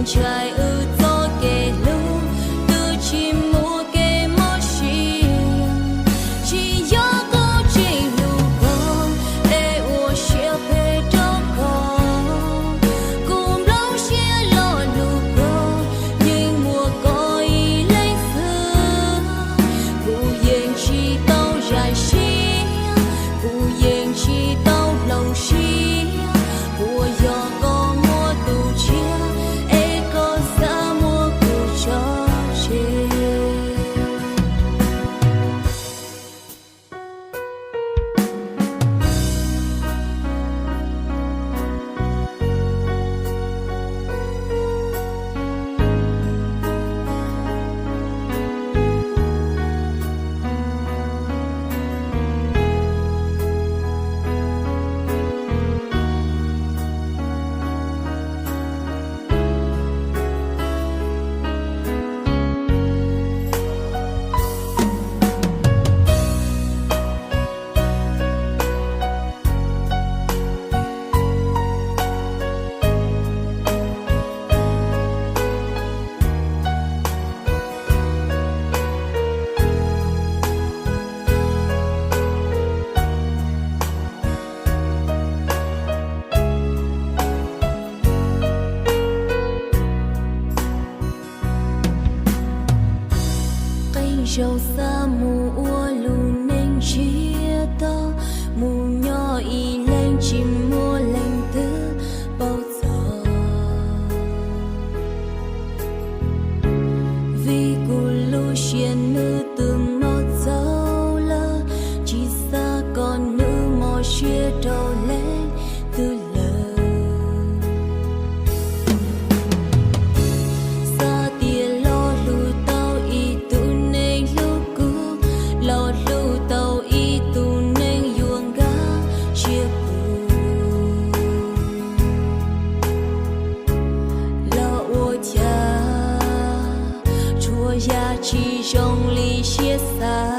Ntshai wb txoj kev hlub twb tsis muaj kev mob siab, tsis yog kuv tsis hlub koj es ua siab phem rau koj. Kuv nplooj siab los hlub koj, yeej muaj koj ib leeg xwb. Kuv yeej tsis tau zam siab, kuv yeej tsis tau hloov siab, puas yog koj muaj tus tshiab es koj xav muab kuv tso tseg? Qee zaug xav mus ua lub neej ntsiag to, mus nyob ib leeg tsis muaj leej twg paub txog. Vim kuv lub siab nws twb mob txaus lawm, tsis xav kom nws mob siab rau leej twg lawm. Xav tias los hlub tau ib tug neeg hlub kuv, los hlub tau ib tug neeg yuav nkag siab kuv, los ua cas tsuas yam tsis zoo li siab xav.